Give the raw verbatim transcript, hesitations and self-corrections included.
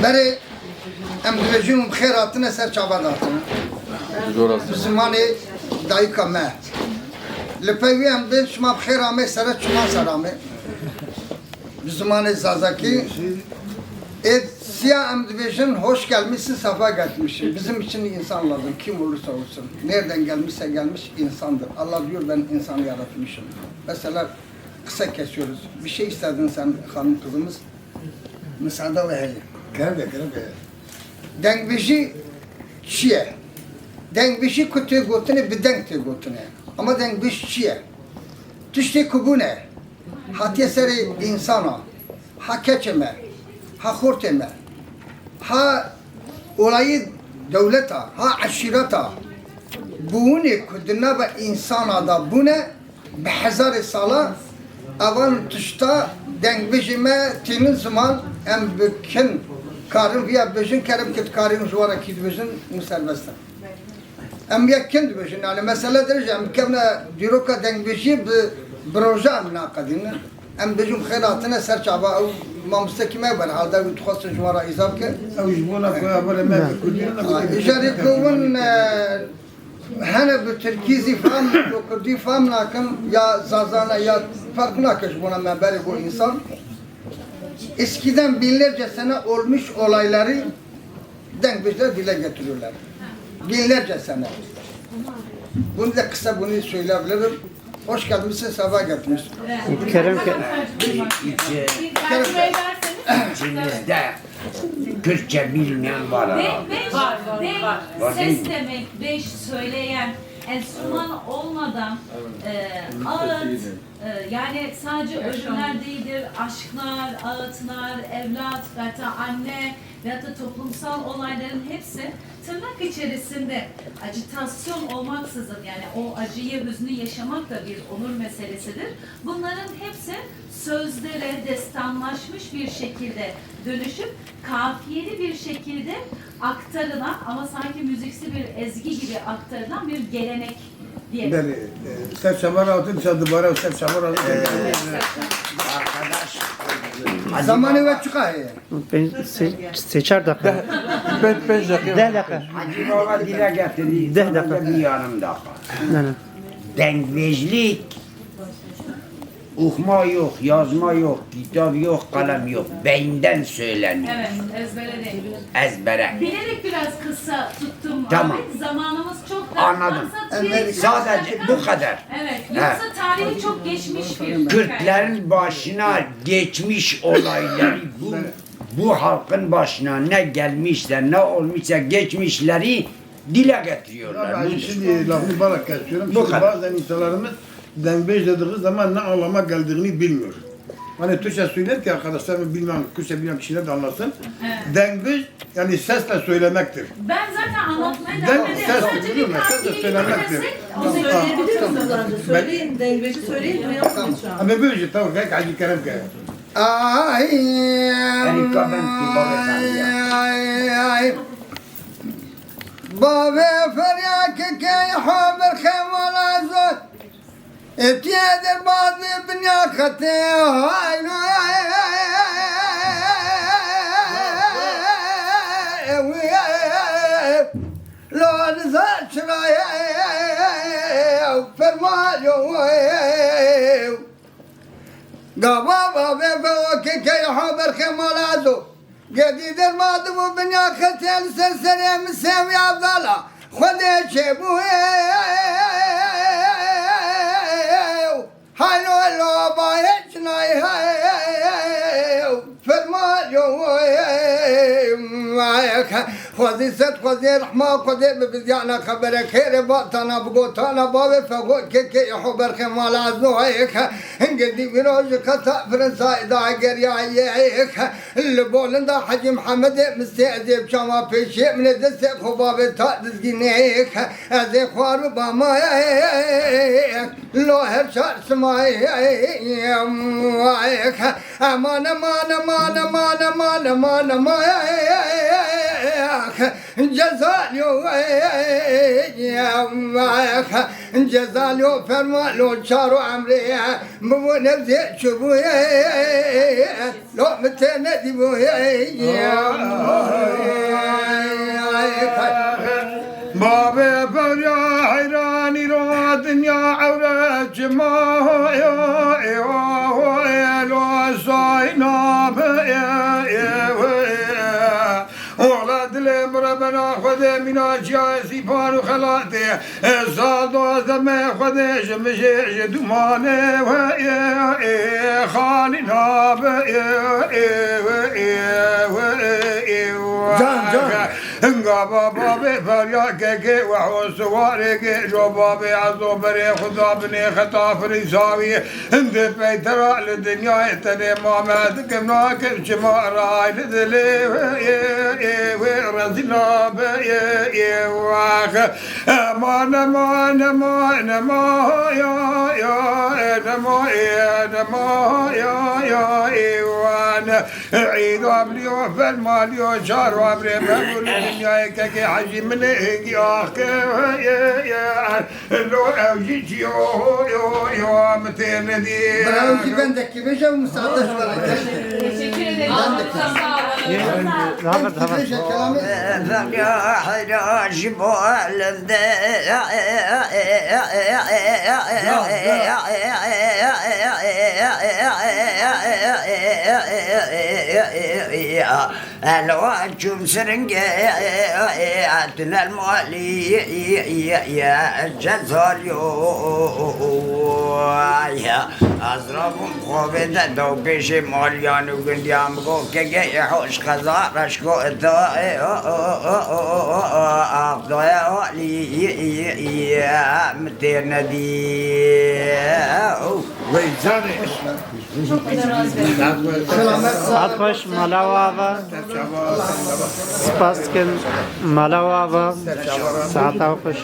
Berê em dibêjin û bi xêr hatine ser çava de hatine. Bi zimanê dayika me. Li pey wî em bên şima bi xêr amê sere çiman ser amê. Bi zimanê zazakî. Ê siya em dibêjin hoş gelmişsin, sefa gelmişsin. Bizim için insan lazım. Kim olursa olsun. Nereden gelmişse gelmiş insandır. Allah diyor ben insanı yaratmışım. Mesela kısa kesiyoruz. Bir şey istedin sen hanım kızımız. Müsaade ve heye. Kerem be, kerem be. Dengbêjî çi ye? Dengbêjî ku tê gotinê bi deng tê gotinê. Ama dengbêj çi ye? Tiştê ku bûne, hatiye serê însana, ha keçê me, ha xortê me, ha olayê dewleta, ha eşîreta, bûnê ku di nava însana de bûne, bi hezarê sala evan tişta dengbêjê me tînin ziman, em bi kin karin viya bêjin, kerem ke dikarîn ji wan re kî dibêjin, min serbest e. Em yek kin dibêjin, yani mesele dirêj e, em bikevne dîroka dengbêjiyê bi, bi roja em naqedînin. Em bêjin xêr hatine ser çava, ew mamostekî me berhalde wî dixwestin ji wan re îza bike. Ew ji bona ku ya berê me bi kurdî ne. Ha, îjarê ku hûn, e, Hene bi tirkî zî fehm, bi kurdî fehm nakin, ya zazane ya ferq nake ji bona me berê bo insan. Eskiden binlerce sene olmuş olayları dengbêjler dile getiriyorlar. Binlerce sene. Bunu da kısa bunu söyleyebilirim. Hoş gelmişsin, sefa gelmişsin. Kerem ke- Kerem ke- İçimizde Kürtçe bilmeyen var herhalde. Var, var, var. Ses demek, beş söyleyen, enstrüman olmadan, e, ağıt, e, yani sadece ölümler değildir, aşklar, ağıtlar, evlat, hatta anne veyahut da toplumsal olayların hepsi tırnak içerisinde acitasyon olmaksızın, yani o acıyı, hüznü yaşamak da bir onur meselesidir. Bunların hepsi sözlere destanlaşmış bir şekilde dönüşüp kafiyeli bir şekilde aktarılan ama sanki müziksi bir ezgi gibi aktarılan bir gelenek diyelim. Belê, e, ser çava re hatin, ser dubare û ser çava re hatin. Ee, Arkadaş, Zamanê we çiqa heye? Pênc, sê, sê çar deqe. Pênc, pênc deqe. Deh deqe. Hacı Baba dile getirdi. Deh deqe. Bir yarım dakika. Ne, ne. Dengbêjlik okuma yok, yazma yok, kitap yok, kalem yok. Beyinden söyleniyor. Evet, ezbere değil. Ezbere. Bilerek biraz kısa tuttum. Tamam. Ahmet. Zamanımız çok dar. Anladım. Maksat bir Sadece bu kadar. Evet, yoksa tarihi çok geçmiş bir Kürtlerin başına geçmiş olayları bu, bu halkın başına ne gelmişse, ne olmuşsa geçmişleri dile getiriyorlar. Ya ben Budur. Şimdi lafını bana kesiyorum. Bu Şimdi kadar. Bazen insanlarımız dengbêj dediği zaman ne anlama geldiğini bilmiyor. Hani Türkçe söyler ki arkadaşlarım bilmeyen, Kürtçe bilmeyen kişiler de anlasın. Evet. Dengbêj yani sesle söylemektir. Ben zaten anlatmaya Denk devam ederim. Sesle, Sadece biliyor musun? Sesle söylemektir. Tamam. Söyleyebilir misiniz önce? Söyleyin, dengbêji söyleyin, duyalım lütfen. Ama böyle şey, tamam, belki Hacı Kerem Kaya. Ay, Erika, ben kibar efendim ya. Ay, ay. Bavê ferya kekê ha berxê mala zor. Ê tiyê derbazê binya xetê hay. Lo niza çirayê fermayo. Gava bavê fe o kekê ha berxê mala zor. Gedî derma dibû binya xetê li ser serê min sêwî Evdala Xwedê çêbû. Haylo lo bayê çinayê fermayo. Xwezî sed xwezî rehma Xwedê bi bizyana xebere xêrê batana bigotana bavê fexo kekê ho berxê mala zoyê. Hingê dî vîro ji qesa firin sayda geriyayê. Li bolinda Hecî Mihemedê min sê ezê çawa pêşiyê min ê destê xwe bavê ta dizgînê. Ez ê xwar bibama lo her çar simayê. Eman, eman, eman, eman, eman, eman, eman. Cezalyo, Cezalyo fermalo çaro emrê, bibû nevzê çûbû lo min tê nedîbû. Babê berya heyranî ro dinya ewre çima lo sayna be. Ola dilê min re bena Xwedê mîna çiya sîpan û xelatê. Sal dozdeh me Xwedê ji min jê ji dûmanê we ê, ê, xalî nabe ê, ê, ê, ê, ê, ê, Can, can. Hinga ba babê ferya kekê we ho siwarê kê jo babê ezo berê xuda binê xeta firîsawî. Hindê peytera li dinyayê tenê mame dikim nakim çima ray li dilê wê, ê, ê, wê rezîla be, ê, ê, wex. Ema nema, nema, nema, ya, ya, ê, nema, ê, nema, ya, ya, ê, wan. Îda biliyo, fermaliyo, çar wa birê me bû li dinyayê kekê hecî min ê, hingî ax ke, ê, ê, ê. Lo ew jî çi yo, yo, yo, min tê nedî. Bira ew jî bendekî bêje û misaade ji we re kir. Teşekkür ederim. Bendekî. Sağ olun. Bêje kelamê. Ferya heyra ji bo elinde. Elwa çûm siringê, tunel malî, Cezalyo. Ez rabûm xovê de daw pêşê maliyan û gundiyan, min got, kekê hoş qeza reşko da, axdaya alî, min tê nedî. Wey canê. Saet xweş, mala we ava. Spas dikin, mala we ava. Saeta we xweş.